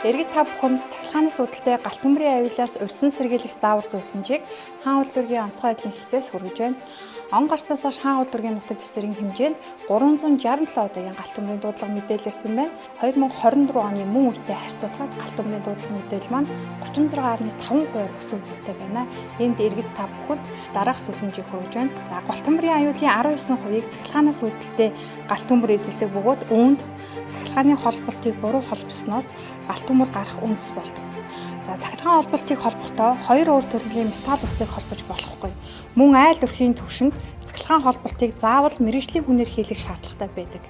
Иргэд та бүхэнд цахилгаанаас үүдэлтэй галт төмрийн аюулаас урьдчилан сэргийлэх заавар зөвлөмжийг хаан улдүргийн онцгой байдлын хэлцээс хүргэж байна. Он гарснаас хойш хаан улдүргийн нутаг дэвсгэрийн хэмжээнд 367 удаагийн галт төмрийн дуудлага мэдээлэл ирсэн байна. 2024 оны мөн үетэй харьцуулахад галт төмрийн дуудлага мэдээлэл маань 36.5%-аар өсөх үзүүлэлттэй байна. Иймд иргэд та бүхэнд дараах зөвлөмжийг хүргэж байна. За, галт төмрийн аюулын 19%-ийг цахилгаанаас үүдэлтэй галт төмөр эзэлдэг бөгөөд үүнд цахилгааны холболтыг буруу холбосноос галт төмөр гарах үндэс болдог. За, цахилгаан холболтыг холбохдоо хоёр өөр төрлийн металл усыг холбож болохгүй. Мөн айл өрхийн түвшинд цахилгаан холболтыг заавал мэргэжлийн хүнээр хийлгэх шаардлагатай байдаг.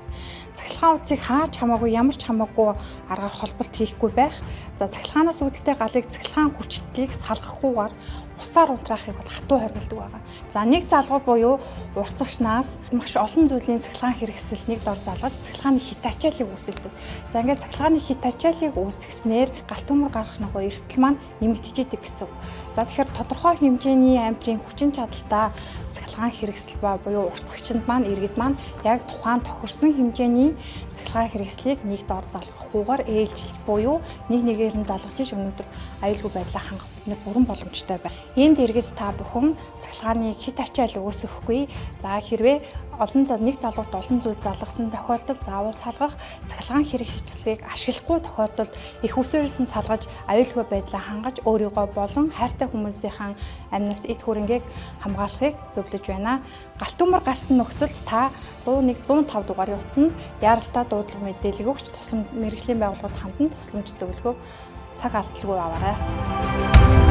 Цахилгаан утсыг хаа ч хамаагүй, ямар ч хамаагүй аргаар холболт хийхгүй байх. За, цахилгаанаас үүдэлтэй галыг цахилгаан хүчтлийг салгахгүйгээр усаар унтраахыг бол хатуу хоригддаг байгаа. За, нэг залгуу буюу уртсагчнаас маш олон зүйлийн цахилгаан хэрэгсэл нэг дор залгаж цахилгааны хит ачааллыг үүсгэдэг. За, ингээд цахилгааны хит ачааллыг үүсгэснээр галт төмөр гаргах нөгөө эрсдэл маань нэмэгдчихэдэг гэсэн үг. За, тэгэхээр тодорхой хэмжээний амперийн хүчин чадалтай цахилгаан хэрэгсэл ба буюу уртсагчинд маань иргэд маань яг тухайн тохирсон хэмжээний цахилгаан хэрэгслийг нэг дор залгахгүйгээр ээлжилж буюу нэг нэгээр нь залгаж иш өнөөдөр аюулгүй байдлаа хангах бид нар бүрэн боломжтой байна. Иймд иргэд та бүхэн цахилгааны хит ачаал үүсэхгүй. За, хэрвээ олон зал нэг залуурт олон зүйл залгасан тохиолдолд заавал салгах, цахилгаан хэрэгслийг ашиглахгүй тохиолдолд их усээрс нь салгаж аюулгүй байдлаа хангаж өөрийгөө болон хайртай хүмүүсийнхээ амнаас эд хөрөнгийг хамгаалахыг зөвлөж байна. Галт төмөр гарсан нөхцөлд та 101 105 дугаарын утсанд яаралтай дуудлага мэдээлэл өгч тусламж мэргэжлийн байгууллагад хандан тусламж зөвлөгөөг цаг алдалгүй аваарай.